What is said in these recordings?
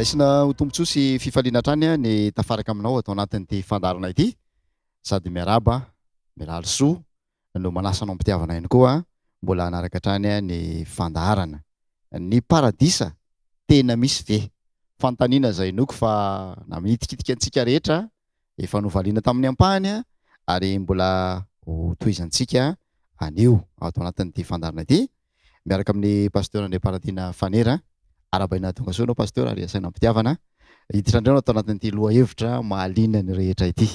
Raisina ho tombontsoa sy fifaliana hatrany ny tafaraka aminao ato anatin'ity fandaharana ity. Sady miarahaba, mirary soa no manasa anao am-pitiavana ihany koa mbola hanaraka hatrany ny fandaharana. Ny paradisa tena misy ve? Fanontaniana izay inoako fa namitikitika antsika rehetra, efa novaliana tamin'ny ampahany ary mbola ho tohizantsika anio ato anatin'ity fandaharana ity. Miaraka amin'ny Pasteur Andriamparatiana Fanera. Arahabaina tonga soa ianao Pasteur ary asaina am-pitiavana hiditra indray ato anatin'ity lohahevitra mahaliana ny rehetra ity.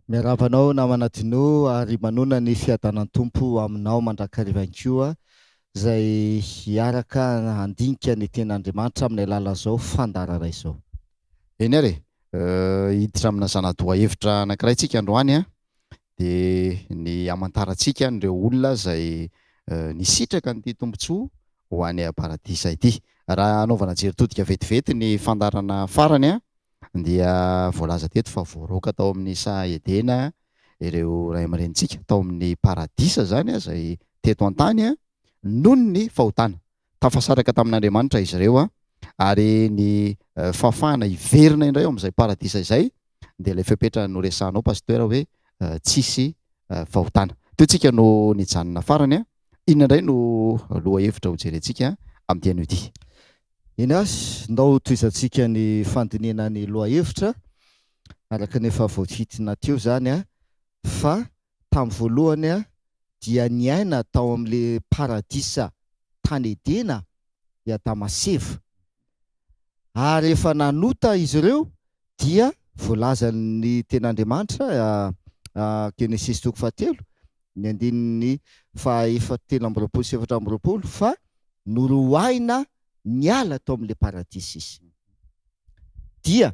Miarahaba anao namana Dino ary manona ny fiadanan'ny Tompo aminao mandrakariva ihany koa izay hiaraka handinika ny tenin'Andriamanitra amin'ny alalan'izao fandaharana izao. Eny ary e, hiditra amina zana-dohahevitra anankiray tsika androany an. dia ny hamantarantsika an'ireo olona izay nisitraka an'ity tombontsoa ho any am-paradisa ity. Raha hanaovana jery todika vetivety ny fandaharana farany dia voalaza teto fa voaroaka tao amin'ny saha Edena ireo ray aman-drenintsika, tao amin'ny paradisa izany izay teto an-tany noho ny fahotana. Tafasaraka tamin'Andriamanitra izy ireo ary ny fahafahana hiverina indray ao amin'izay paradisa izay dia ilay fepetra noresahanao Pasteur hoe tsisy fahotana. Teo tsika no nijanona farany a. Inona indray no lohahevitra hojerentsika amin'ity anio ity? Eny ary, ndao hotohizantsika ny fandinihana ny lohahevitra araka ny efa voafintina teo izany fa tamin'ny voalohany dia niaina tao amin'ilay paradisa tany Edena i Adama sy Eva. Ary rehefa nanota izy ireo dia voalazan'ny Tenin'Andriamanitra, Genesisy toko fahatelo, ny andininy faha 23 sy 24, fa noroahina niala tao amin'ilay paradisa izy. Dia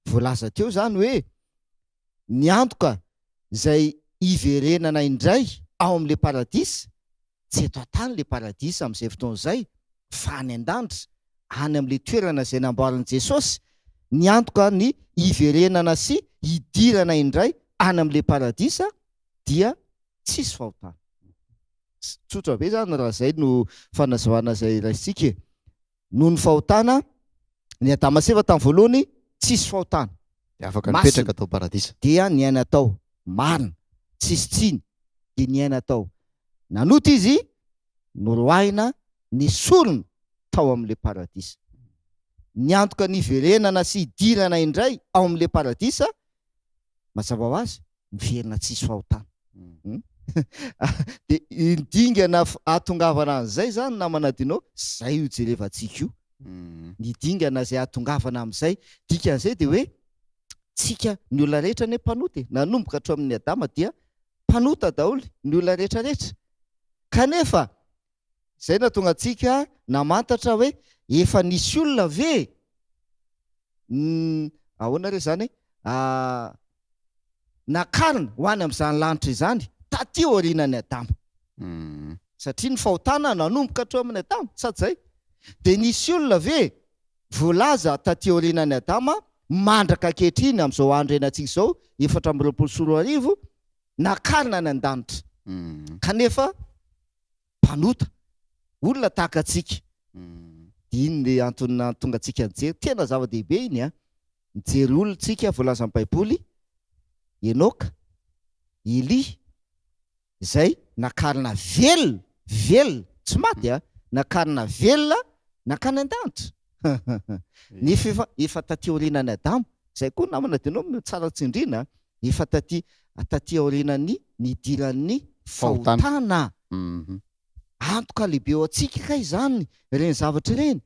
voalaza teo izany hoe ny antoka izay hiverenana indray ao amin'ilay paradisa, tsy eto an-tany ilay paradisa amin'izay fotoana izay fa any an-danitra, any amin'ilay toerana izay namboarin'i Jesosy, ny antoka ny hiverenana sy hidirana indray any amin'ilay paradisa dia tsisy fahotana. Tsotra be izany raha izay no fanazavana izay raisintsika e. Noho ny fahotana, ny Adama sy Eva tamin'ny voalohany tsisy fahotana. Dia afaka nipetraka tao paradisa. Dia niaina tao, marina, tsisy tsiny, dia niaina tao. Nanota izy, noroahina, nesorina tao amin'ilay paradisa. Niantoka ny hiverenana sy hidirana indray ao amin'ilay paradisa, mazava ho azy, miverina tsisy fahotana. Hmm? Dia ny dingana ahatongavana an'izay zany namana Dino, zay io jerevantsika io. Hmm. Ny dingana izay ahatongavana amin'izay, dikan'izay dia hoe tsika ny olona rehetra anie mpanota e. Nanomboka hatreo amin'ny Adama dia mpanota daholo ny olona rehetra rehetra. Kanefa izay nahatonga antsika namantatra hoe efa nisy olona ve ahoana re izany nakarina ho any amin'izany lanitra izany taty aorianan'i Adama. Satria ny fahotana nanomboka hatreo amin'i Adama, sa tsy izay? Dia nisy olona ve voalaza taty aorianan'i Adama mandraka ankehitriny amin'izao andro iainantsika izao, 2024, nakarina any an-danitra? Kanefa mpanota, olona tahaka antsika. Dia iny ny antony nahatonga antsika nijery. Tena zava-dehibe iny an! Mijery olona tsika, voalazan'ny Baiboly, Enoka, Elia, izay nakarina velona, velona, tsy maty an, nakarina velona nankany an-danitra. Nefa efa, efa taty aorianan'i Adama. Izay koa namana dia ianao tsara tsindriana an. Efa taty taty aorianan'ny nidiran'ny fahotana. Antoka lehibe ho antsika kay izany ireny zavatra ireny.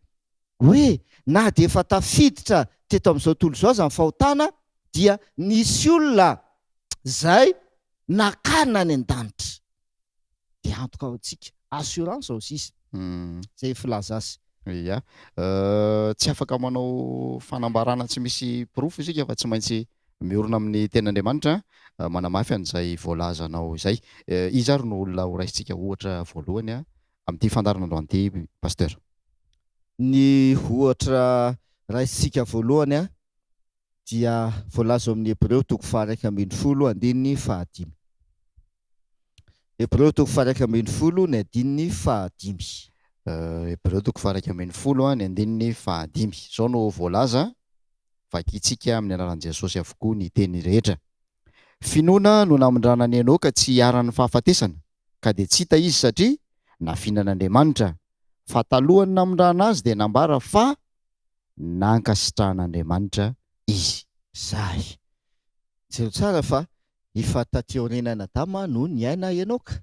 Hoe na dia efa tafiditra teto amin'izao tontolo izao aza ny fahotana dia nisy olona izay nakarina any an-danitra. Dia antoka ho antsika. Assurance ao sisa. Izay filaza azy. Ia. Tsy afaka manao fanambarana tsy misy porofo isika fa tsy maintsy miorina amin'ny tenin'Andriamanitra manamafy an'izay voalazanao izay. Iza ary no olona horaisintsika ohatra voalohany amin'ity fandaharana androany ity Pasteur? Ny ohatra raisintsika voalohany dia voalaza ao amin'ny Hebreo toko faha-11 andininy fahadimy. Hebreo toko faha-11 ny andininy fahadimy. Hebreo toko faha-11 ny andininy fahadimy. Izao no voalaza, Vakintsika amin'ny anaran'i Jesosy avokoa ny teny rehetra. Finoana no namindrana an'i Enoka tsy hiharan'ny fahafatesana, ka dia tsy hita izy satria nafinan'Andriamanitra, fa talohan'ny namindrana azy dia nambara fa nankasitrahan'Andriamanitra izy. Zay. Jereo tsara fa efa taty aorianan'i Adama no niaina Enoka.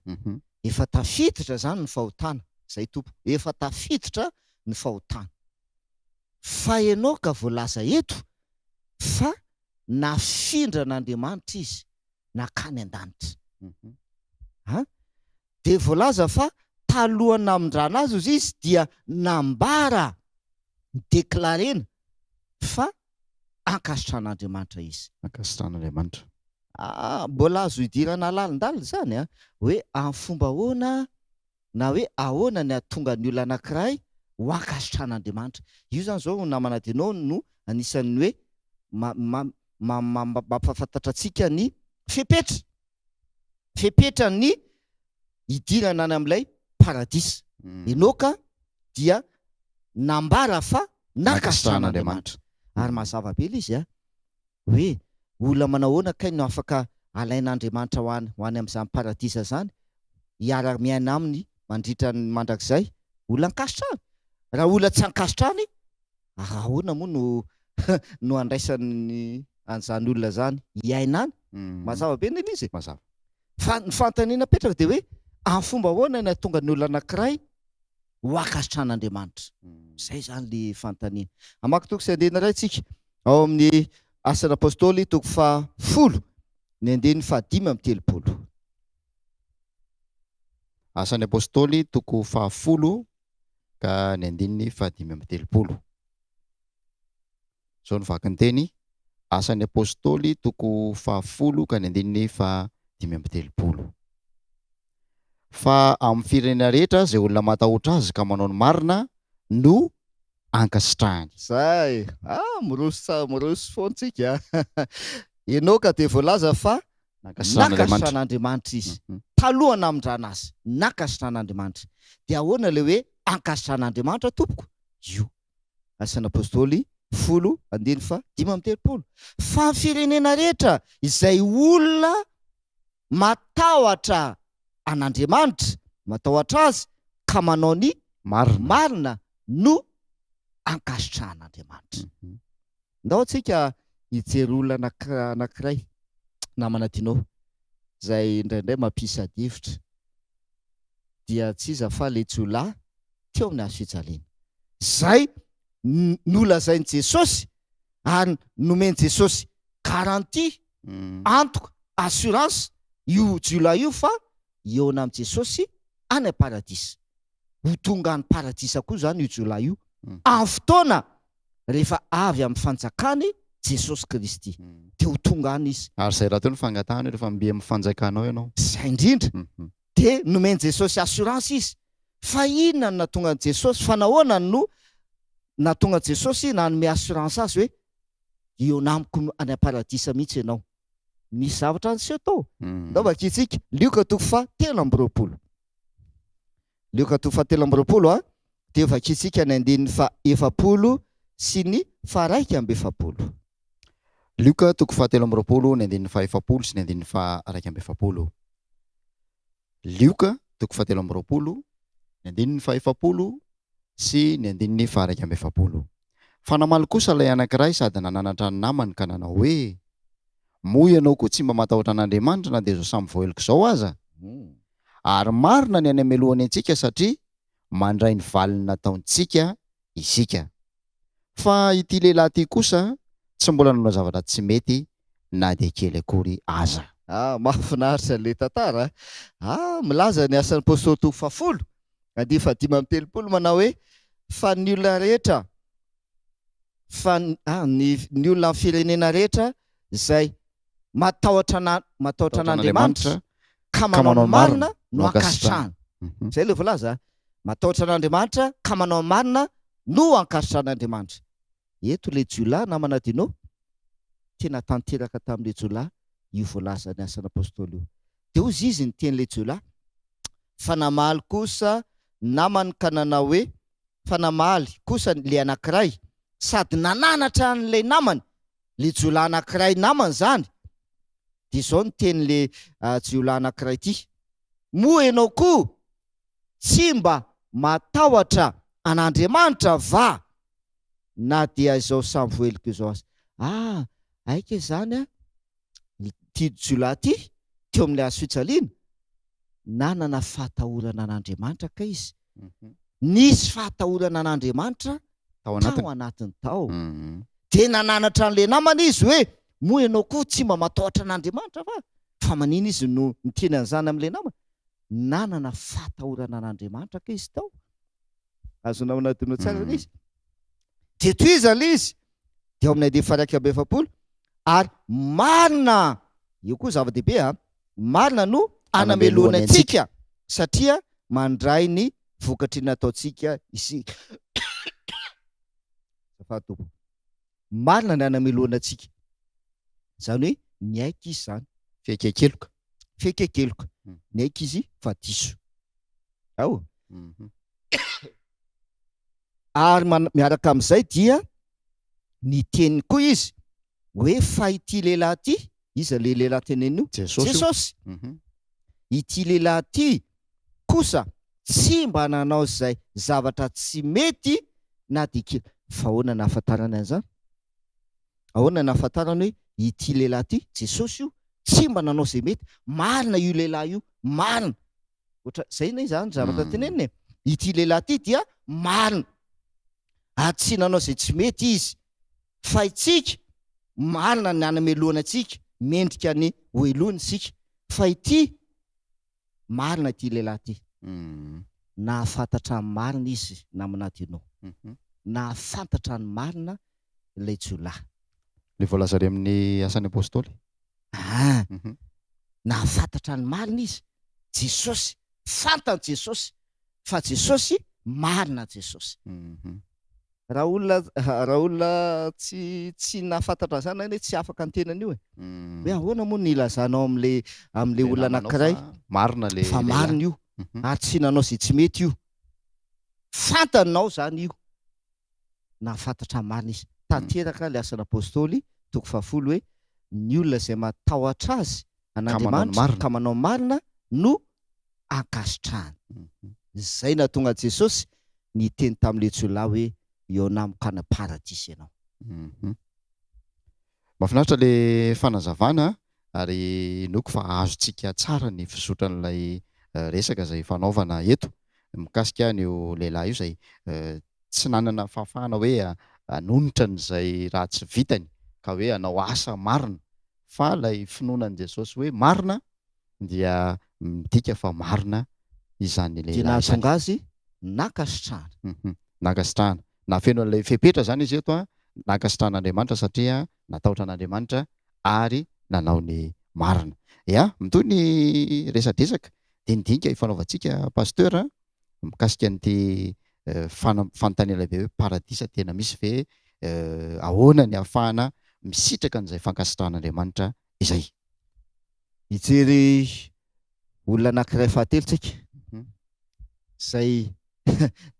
Efa tafiditra izany ny fahotana. Zay tompoko. Efa tafiditra ny fahotana. Fa Enoka voalaza eto fa nafindran'Andriamanitra izy nankany an-danitra. An? Dia voalaza fa talohan'ny namindrana azy ozy izy dia nambara, ni-declarer-na fa ankasitrahan'Andriamanitra izy. Ankasitrahan'Andriamanitra. Ah, mbola azo idirana lalindalina izany an, hoe amin'ny fomba ahoana na hoe ahoana ny hahatonga ny olona anankiray ho ankasitrahan'Andriamanitra. Io izany izao namana Dino no anisan'ny hoe mampahafantatra antsika ny fepetra, fepetran'ny hidirana any amin'ilay paradisa. Enoka dia nambara fa nankasitrahan'Andriamanitra. Ary mazava be ilay izy an! Hoe olona manao ahoana kay no afaka alain'Andriamanitra ho any ho any amin'izany paradisa izany, hiara-miaina aminy mandritra ny mandrakizay? Olona ankasitrahany. Raha olona tsy ankasitrahany, ahoana moa no no handraisany an'izany olona izany hiaina any? Mazava be anie ilay izy e. Mazava. Fa ny fanontaniana apetraka dia hoe amin'ny fomba ahoana no hahatonga ny olona anankiray ho ankasitrahan'Andriamanitra? Izay izany ilay fanontaniana. Hamaky toko sy andininy iray isika ao amin'ny Asan'ny Apostoly toko fahafolo, ny andininy fahadimy amby telopolo. Asan'ny Apostoly toko fahafolo ka ny andininy fahadimy amby telopolo. Izao no vaky ny teny, Asan'ny Apostoly toko fahafolo ka ny andininy fahadimy amby telopolo. Fa amin'ny firenena rehetra izay olona matahotra azy ka manao ny marina no ankasitrahany. Zay! Ah, miroso tsara, miroso foana tsika. Enoka dia voalaza fa Nankasitrahan'Andriamanitra izy. Taloha namindrana azy, nankasitrahan'Andriamanitra. Dia ahoana ilay hoe ankasitrahan'Andriamanitra tompoko? Io. Asan'ny Apostoly folo andininy faha 35. Fa ny firenena rehetra izay olona matahotra an'Andriamanitra, matahotra Azy ka manao ny marina no ankasitrahan'Andriamanitra. Ndao tsika hijery olona anankiray, namana Dino, izay indraindray mampisy adihevitra, dia tsy iza fa ilay jiolahy teo amin'ny hazo fijaliana, izay nolazain'i Jesosy ary nomen'i Jesosy garantie, antoka, assurance, io jiolahy io fa hihaona amin'i Jesosy any am-paradisa. Ho tonga any paradisa koa izany io jiolahy io amin'ny fotoana rehefa avy amin'ny fanjakany Jesosy Kristy. Dia ho tonga any izy. Ary izay rahateo no fangatahany rehefa mby amin'ny fanjakanao ianao. Izay indrindra. Dia nomen'i Jesosy assurance izy. Fa inona no nahatonga an'i Jesosy, fa nahoana no nahatonga an'i Jesosy nanome assurance azy hoe hihaona amiko any am-paradisa mihitsy ianao? Nisy zavatra niseho tao. Ndao vakintsika, Lioka toko faha 23. Lioka toko faha 23 a, dia vakintsika ny andininy faha 40 sy ny faha 41. Lioka toko faha 23 ny andininy faha 40 sy ny andininy faha 41. Lioka toko faha 23 ny andininy faha 40 sy ny andininy faha 41. Fa namaly kosa ilay anankiray sady nananatra ny namany ka nanao hoe, Moa ianao koa tsy mba matahotra an'Andriamanitra na dia izao samy voaheloka izao aza? Ary marina ny anamelohany antsika satria mandray ny valiny nataontsika isika. Fa ity lehilahy ity kosa tsy mbola nanao zavatra tsy mety na dia kely akory aza. Ah, mahafinaritra ilay tantara a! Ah, milaza ny Asan'ny Apostoly toko fahafolo, andiany fahadimy amby telopolo manao hoe, Fa ny olona rehetra, fa ah, ny, ny olona amin'ny firenena rehetra izay matahotra ana, matahotra an'Andriamanitra ka manao ny marina no ankasitrahana. Izay ilay voalaza a! Matahotra an'Andriamanitra ka manao ny marina no ankasitrahan'Andriamanitra. Eto ilay jiolahy namana Dino, tena tanteraka tamin'ilay jiolahy io voalazan'ny Asan'ny Apostoly io. Dia hozy izy niteny ilay jiolahy, fa namaly kosa. namany ka nanao hoe, Fa namaly kosa ilay anankiray sady nananatra an'ilay namany, ilay jiolahy anankiray namany izany, dia izao ny tenin'ilay jiolahy anankiray ity, Moa ianao koa tsy mba matahotra an'Andriamanitra va, na dia izao samy voaheloka izao aza? Ah, aika izany an! Ity jiolahy ity, teo amin'ilay hazo fijaliana, nanana fahatahorana an'Andriamanitra kay izy. Nisy fahatahorana an'Andriamanitra Tao anatiny. tao anatiny tao. Dia nananatra an'ilay namana izy hoe, moa ianao koa tsy mba matahotra an'Andriamanitra va? Fa manina izy no niteny an'izany amin'ilay namana? Nanana fahatahorana an'Andriamanitra kay izy tao. Azonao anadinoa tsara ilay izy. Dia tohizana ilay izy. Dia ao amin'ny andininy faha-41, ary marina, io koa zava-dehibe an, marina no anamelohana antsika satria mandray ny vokatry ny nataontsika isika. Azafady tompoko. Marina ny anamelohana antsika. Izany hoe niaiky izy izany. Fiaiken-keloka. Fiaiken-keloka. Niaiky izy fa diso. Ao. Ary miaraka amin'izay dia niteny koa izy hoe fa ity lehilahy ity, iza ilay lehilahy teneniny io? Jesosy io. Jesosy. Ity lehilahy ity kosa tsy mba nanao izay zavatra tsy mety na dia kely. Fa ahoana nahafantarany an'izany? Ahoana nahafantarany hoe ity lehilahy ity, Jesosy io, tsy mba nanao izay mety? Marina io lehilahy io, marina. Ohatra, izay anie izany zavatra tenenina e. Ity lehilahy ity dia marina. Ary tsy nanao izay tsy mety izy. Fa itsika, marina ny hanamelohana antsika, mendrika ny hohelohina isika. Fa ity, marina ity lehilahy ity. Nahafantatra ny marina izy, namana Dino. Nahafantatra ny marina ilay jiolahy. Ilay voalaza ary amin'ny Asan'ny Apostoly. Ah! Nahafantatra ny marina izy. Jesosy, fantany Jesosy fa Jesosy marina Jesosy. Raha olona raha olona tsy tsy nahafantatra an'izany anie tsy afaka niteny an'io e. Hoe ahoana moa no ilazanao amin'le amin'le olona anankiray marina le fa marina io ary tsy nanao izay tsy mety io. Fantanao izany io. Nahafantatra ny marina izy. Tanteraka ilay asan'Apostoly toko fahafolo hoe ny olona izay matahotra azy, an'Andriamanitra, ka manao marina no ankasitrahany. Izay nahatonga an'i Jesosy niteny tamin'ilay jiolahy hoe, Hihaona amiko any am-paradisa ianao. Mahafinaritra ilay fanazavana ary inoako fa azontsika tsara ny fizotran'ilay resaka izay ifanaovana eto mikasika an'io lehilahy io izay tsy nanana fahafahana hoe hanonitra an'izay ratsy vitany ka hoe hanao asa marina fa ilay finoana an'i Jesosy hoe marina dia midika fa marina izany Dia lehilahy izany. nahatonga azy nankasitrahana. Nankasitrahana. Nahafeno an'ilay fepetra izany izy eto, nankasitrahan'Andriamanitra satria natahotra an'Andriamanitra ary nanao ny marina. Ya, mitohy ny resadresaka, dinidinika ifanaovantsika Pasteur a, mikasika an'ity fanontaniana lehibe hoe paradisa tena misy ve, ahoana ny ahafahana misitraka an'izay fankasitrahan'Andriamanitra izay. Hijery olona anankiray fahatelo tsika, izay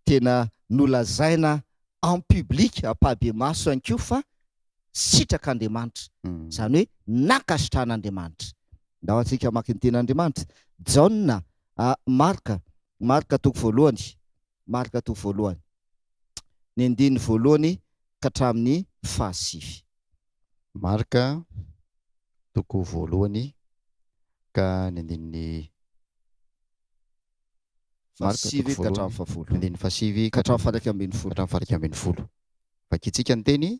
tena nolazaina en public, ampahibemaso ihany koa fa sitrak'Andriamanitra, izany hoe nankasitrahan'Andriamanitra. Ndao antsika hamaky ny tenin'Andriamanitra. Jaona, Marka, Marka toko voalohany, Marka toko voalohany, ny andininy voalohany ka hatramin'ny fahasivy. Marka toko voalohany ka ny andininy Marka toko Fahasivy ka hatramin'ny voalohany fahafolo. andininy fahasivy Ka ka hatramin'ny hatramin'ny faha-iraika ambin'ny folo. hatramin'ny faha-11. Vakintsika ny teny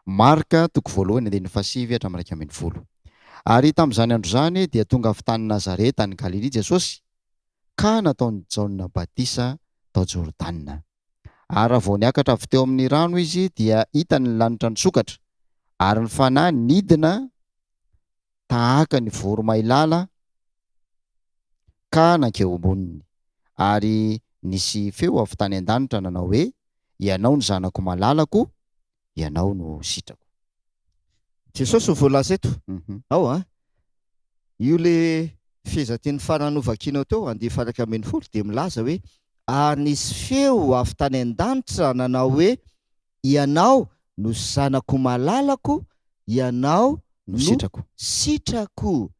Marka toko voalohany andininy fahasivy hatramin'ny 11. Ary tamin'izany andro izany dia tonga avy tany Nazareta any Galilia Jesosy ka nataon'i Jaona batisa tao Jordana. Ary raha vao niakatra avy teo amin'ny rano izy, dia hitany ny lanitra nisokatra, ary ny Fanahy nidina tahaka ny voromailala ka nankeo amboniny. Ary nisy feo avy tany an-danitra nanao hoe, Ianao no Zanako malalako, Ianao no sitrako. Jesosy no voalaza eto. Ao an. Io le fehezanteny farany novakianao teo, andiany faha-11, dia milaza hoe. Ary nisy feo avy tany an-danitra nanao hoe, Ianao no Zanako malalako, Ianao no no sitrako. sitrako,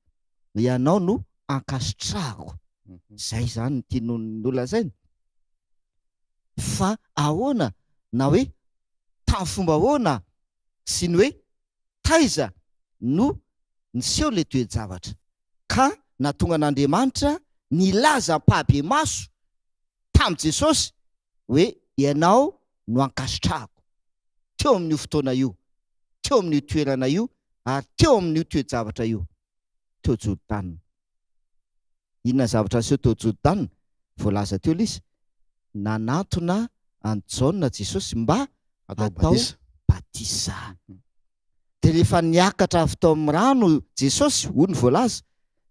Ianao no ankasitrahako. Izay izany no tiany nolazaina. Fa ahoana na hoe tamin'ny fomba ahoana sy ny hoe taiza no niseho ilay toe-javatra ka nahatonga an'Andriamanitra nilaza ampahibemaso tamin'i Jesosy hoe ianao no ankasitrahako teo amin'io fotoana io, teo amin'io toerana io ary teo amin'io toe-javatra io teo Jordana. Inona ny zavatra niseho teo Jordana? Voalaza teo ilay izy, nanantona an'i Jaona Jesosy mba Atao hatao batisa. Dia rehefa niakatra avy tao amin'ny rano Jesosy, hoy ny voalaza,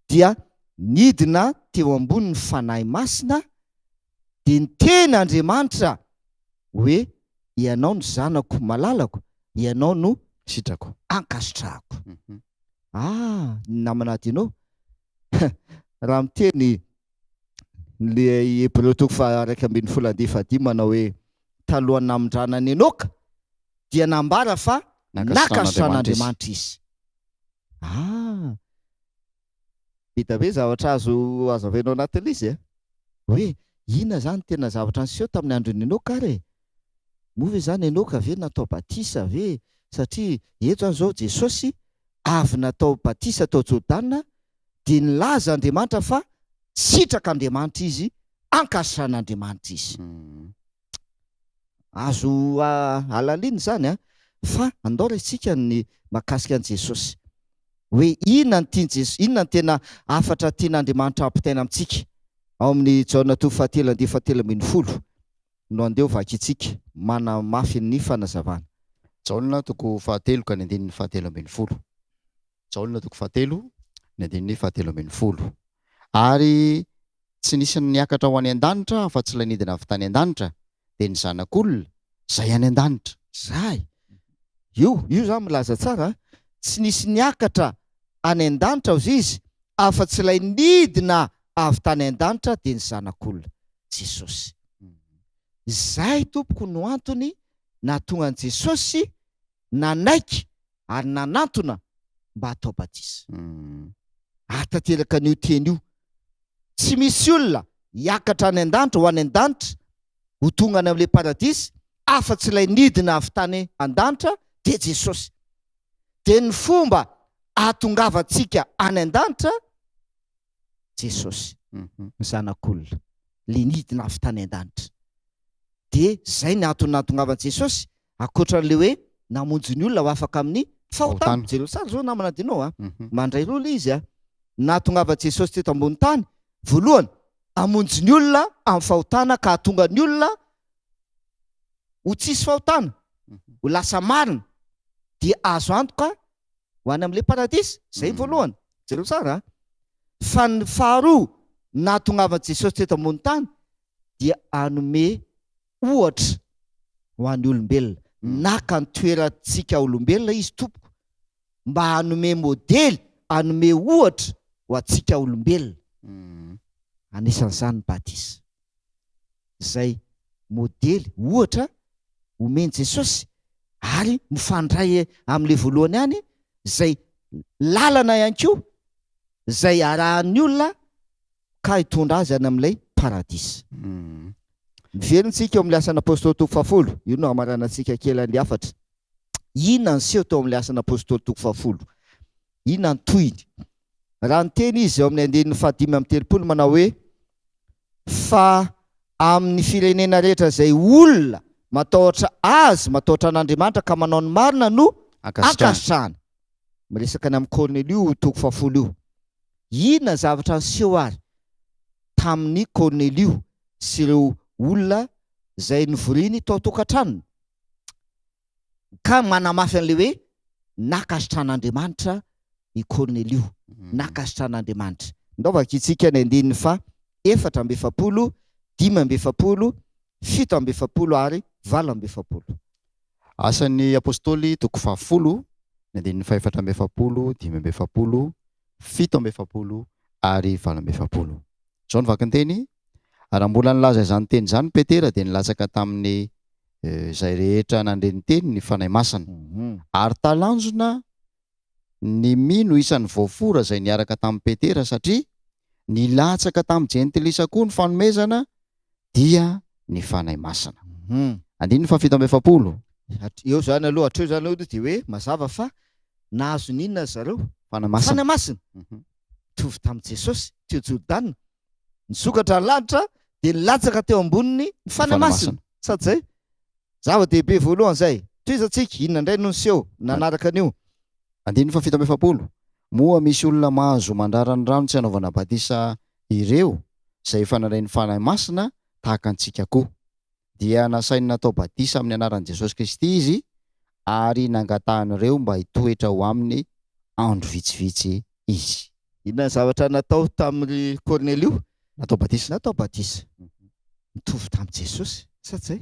dia nidina teo ambony ny Fanahy Masina, dia niteny Andriamanitra hoe, Ianao no Zanako malalako, Ianao no Sitrako. ankasitrahako. Ah, ny namana adino. Raha miteny ilay Hebreo toko faha-11 andiany fahadimy manao hoe, Talohan'ny namindrana an'i Enoka, dia nambara fa Nankasitrahan'Andriamanitra izy. izy. Ah, be dia be zavatra azo hazavaina ao anatin'ilay izy e. Hoe inona izany tena zavatra niseho tamin'ny andron'i Enoka ary e? Moa ve izany Enoka ve natao batisa ve? Satria eto izany izao Jesosy avy natao batisa tao Jordana dia nilaza Andriamanitra fa sitrak'Andriamanitra izy, ankasitrahan'Andriamanitra izy. Azo halalinina izany an! Fa andao raisitsika ny mahakasika an'i Jesosy. Hoe inona no tian'i Jesosy, inona no tena hafatra tian'Andriamanitra hampitaina amintsika? Ao amin'ny Jaona toko fahatelo andiany fahatelo ambin'ny folo no andeha ho vakintsika manamafy ny fanazavana. Jaona toko fahatelo ka ny andininy fahatelo ambin'ny folo. Jaona toko fahatelo ny andininy fahatelo ambin'ny folo. Ary tsy nisy niakatra ho any an-danitra afa-tsy ilay nidina avy tany an-danitra, dia ny Zanak'olona, izay any an-danitra. Zay. Io, io zany milaza tsara a! Tsy nisy niakatra any an-danitra hozy izy afa-tsy ilay nidina avy tany an-danitra dia ny Zanak'olona, Jesosy. Izay tompoko no antony nahatonga an'i Jesosy nanaiky ary nanantona mba hatao batisa. Hahatanteraka an'io teny io. Tsy misy olona hiakatra any an-danitra, ho any an-danitra, ho tonga any amin'ilay paradisa, afa-tsy ilay nidina avy tany an-danitra, dia Jesosy. Dia ny fomba ahatongavantsika any an-danitra, Jesosy, ny Zanak'olona, ilay nidina avy tany an-danitra. Dia izay ny antony nahatongavan'i Jesosy, ankoatra an'ilay hoe namonjy ny olona ho afaka amin'ny fahotana. Fahotana. Jereo tsara izao namana Dino a. Mandray roa ilay izy a. Nahatongavan'i Jesosy teto ambony tany, voalohany, hamonjy ny olona amin'ny fahotana ka hahatonga ny olona ho tsisy fahotana, ho lasa marina, dia azo antoka ho any amin'ilay paradisa. Izay ny voalohany. Jereo tsara a. Fa ny faharoa nahatongavan'i Jesosy teto ambony tany dia hanome ohatra ho an'ny olombelona. Naka ny toerantsika olombelona Izy tompoko mba hanome modely, hanome ohatra ho antsika olombelona. Anisan'izany ny batisa. Izay modely, ohatra omen'i Jesosy ary mifandray amin'ilay voalohany ihany, izay lalana ihany koa izay arahan'ny olona ka hitondra azy any amin'ilay paradisa. Miverina isika eo amin'ilay asan'ny apostoly toko fahafolo, io no hamaranantsika kely an'ilay hafatra. Inona no niseho teo amin'ilay asan'ny apostoly toko fahafolo? Inona ny tohiny? Raha niteny izy eo amin'ny andininy fahadimy amby telopolo manao hoe, Fa amin'ny firenena rehetra izay olona matahotra Azy, matahotra an'Andriamanitra ka manao ny marina no Ankasitrahana. ankasitrahana. Miresaka ny amin'i Kornelio io toko fahafolo io. Inona ny zavatra niseho ary tamin'i Kornelio sy ireo olona izay novoriny tao an-tokantranony? Ka manamafy an'ilay hoe nankasitran'Andriamanitra i Kornelio. Nankasitran'Andriamanitra. Ndao vakintsika ny andininy faha 44, 45, 47 ary 48. Asan'ny Apostoly toko fahafolo, ny andininy faha-44, 45, 47 ary 48. Izao no vakinteny, Raha mbola nilaza izany teny izany Petera dia nilatsaka tamin'ny izay rehetra nandre ny teny ny Fanahy Masina. Ary talanjona ny mino isan'ny voafora izay niaraka tamin'i Petera satria nilatsaka tamin'ny jentilisa koa ny fanomezana dia ny Fanahy Masina. Andininy fahafito amby efapolo. Eo izany aloha, hatreo izany aloha dia hoe mazava fa nahazo ny inona ry zareo? Fanahy Masina. Fanahy Masina. Mitovy tamin'i Jesosy teo Jordana. Nisokatra ny lanitra dia nilatsaka teo amboniny ny Fanahy Masina. Sady izay. Zava-dehibe voalohany izay. Tohizantsika, inona indray no niseho nanaraka an'io? Andininy fahafito amby efapolo, Moa misy olona mahazo mandrara ny rano tsy hanaovana batisa ireo izay efa nandray ny Fanahy Masina tahaka antsika koa? Dia nasainy natao batisa amin'ny anaran'i Jesosy Kristy izy ary nangatahan'ireo mba hitoetra ho aminy andro vitsivitsy izy. Inona ny zavatra natao tamin'i Kornelio? Natao batisa. Natao batisa. Mitovy tamin'i Jesosy, sa tsy zay?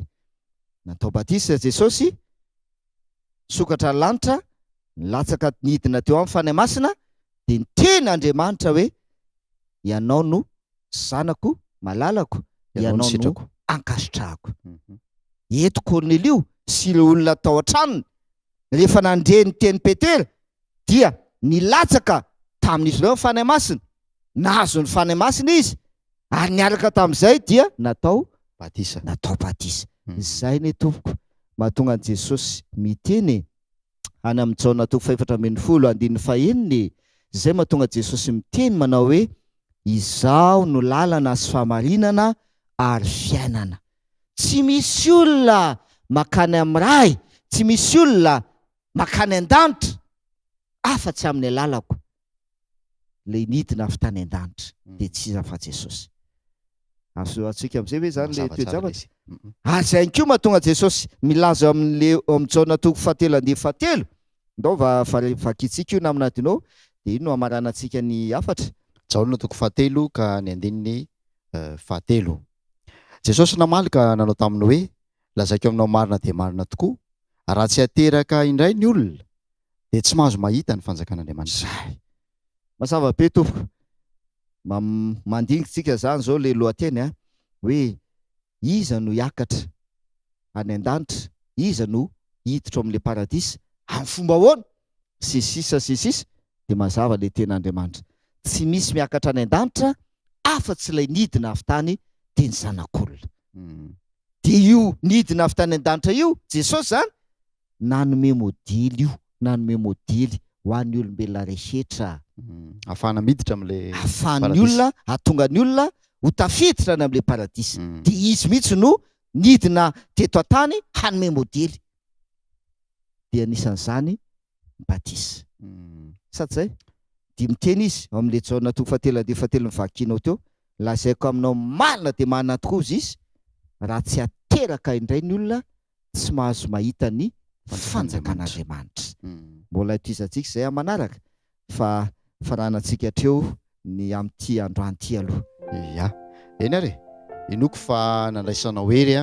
Natao batisa Jesosy, nisokatra ny lanitra, nilatsaka nidina teo aminy Fanahy Masina, dia niteny Andriamanitra hoe, Ianao no Zanako malalako, Ianao no ankasitrahako. Eto Kornelio sy ireo olona tao an-tranony, rehefa nandre ny tenin'i Petera, dia nilatsaka tamin'izy ireo ny Fanahy Masina. Nahazo ny Fanahy Masina izy, ary niaraka tamin'izay dia natao batisa. Natao batisa. Izay anie tompoko mahatonga an'i Jesosy miteny e! Any amin'ny Jaona toko fahefatra ambin'ny folo andininy fahenina e! Izay mahatonga Jesosy miteny manao hoe, Izaho no lalana sy fahamarinana ary fiainana. Tsy misy olona makany amin'ny Ray, tsy misy olona makany an-danitra afa-tsy amin'ny alalako. Ilay nidina avy tany an-danitra dia tsy iza fa Jesosy. Azo antsika amin'izay ve izany ilay toe-javatra? Ary izay ihany koa mahatonga Jesosy milaza eo amin'ilay eo amin'ny Jaona toko fahatelo andininy fahatelo. Ndao va vakintsika io namana Dino, dia io no hamaranantsika ny hafatra. Jaona toko fahatelo ka ny andininy fahatelo. Jesosy namaly ka nanao taminy hoe, Lazaiko aminao marina dia marina tokoa, raha tsy ateraka indray ny olona, dia tsy mahazo mahita ny fanjakan'Andriamanitra. Zay. Mazava be tompoko. Mandinika tsika zany zao le lohateny a, hoe iza no hiakatra any an-danitra, iza no hiditra ao amin'le paradisa, amin'ny fomba ahoana, sy ny sisa sy ny sisa, dia mazava le tenin'Andriamanitra. Tsy misy miakatra any an-danitra afa-tsy ilay nidina avy tany dia ny Zanak'olona. Dia io nidina avy tany an-danitra io, Jesosy zany, nanome modely io, nanome modely ho an'ny olombelona rehetra. Ahafahana miditra amin'ilay Ahafahan'ny paradisa. olona, hahatonga ny olona ho tafiditra any amin'ilay paradisa. Dia izy mihitsy no nidina teto an-tany hanome modely. Dia anisan'izany ny batisa. Sa tsy izay? Dia miteny izy ao amin'ilay Jaona toko fahatelo andininy fahatelo novakianao teo, Lazaiko aminao marina dia marina tokoa hozy izy, raha tsy ateraka indray ny olona tsy mahazo mahita ny fanjakan'Andriamanitra. Mbola hitohizantsika izay amin'ny manaraka fa faranantsika hatreo ny amin'ity androany ity aloha. Ya. Eny ary e. Inoako fa nandraisanao hery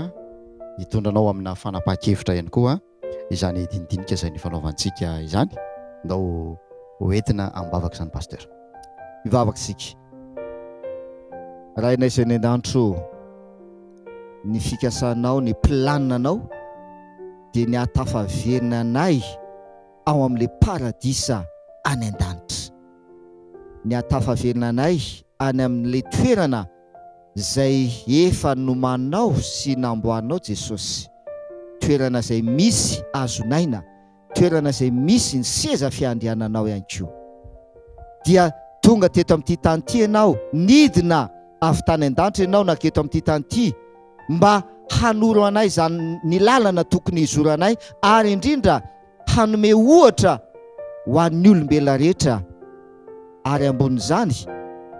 hitondra anao amina fanapahan-kevitra ihany koa izany dinidinika izay nifanaovantsika izany. Ndao ho entina am-bavaka izany Pasteur. Hivavaka isika. Rainay izay any an-danitra ô, ny fikasanao, ny planinanao dia ny hahatafaverina anay ao amin'ilay paradisa any an-danitra. Ny hahatafaverina anay any amin'ilay toerana izay efa nomaninao sy namboarinao Jesosy. Toerana izay misy azon'aina toerana izay misy ny seza fiandriananao ihany koa. Dia tonga teto amin'ity tany ity ianao, nidina avy tany an-danitra ianao nanketo amin'ity tany ity mba hanoro anay izany ny lalana tokony hizoranay ary indrindra hanome ohatra ho an'ny olombelona rehetra ary ambonin'izany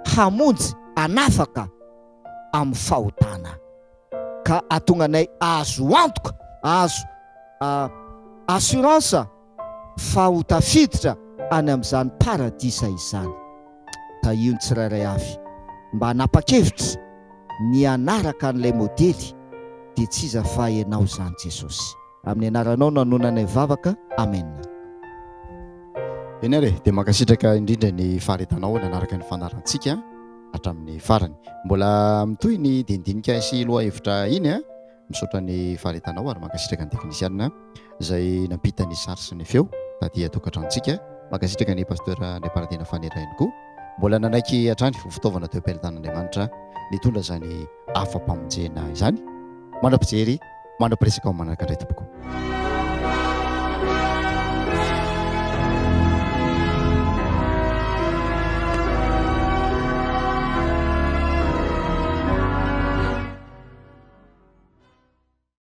hamonjy hanafaka amin'ny fahotana ka hahatonga anay hahazo antoka, hahazo assurance fa ho tafiditra any amin'izany paradisa izany. Tahio ny tsirairay avy mba hanapa-kevitra ny hanaraka an'ilay modely dia tsy iza fa Ianao izany Jesosy. Amin'ny anaranao no anonanay vavaka. Amen. Eny ary e, dia mankasitraka indrindra ny faharetanao nanaraka ny fandaharantsika. hatramin'ny farany. Mbola mitohy ny dinidinika sy lohahevitra iny a. Misaotra ny faharetanao ary mankasitraka ny teknisianina izay nampita ny sary sy ny feo taty an-tokantranontsika. Mankasitraka ny Pasteur Andriamparatena Fanera ihany koa. Mbola nanaiky hatrany ho fitaovana teo am-pelatan'Andriamanitra nitondra izany hafa-pamonjena izany. Mandra-pijery, mandra-piresaka ao manaraka indray tompoko.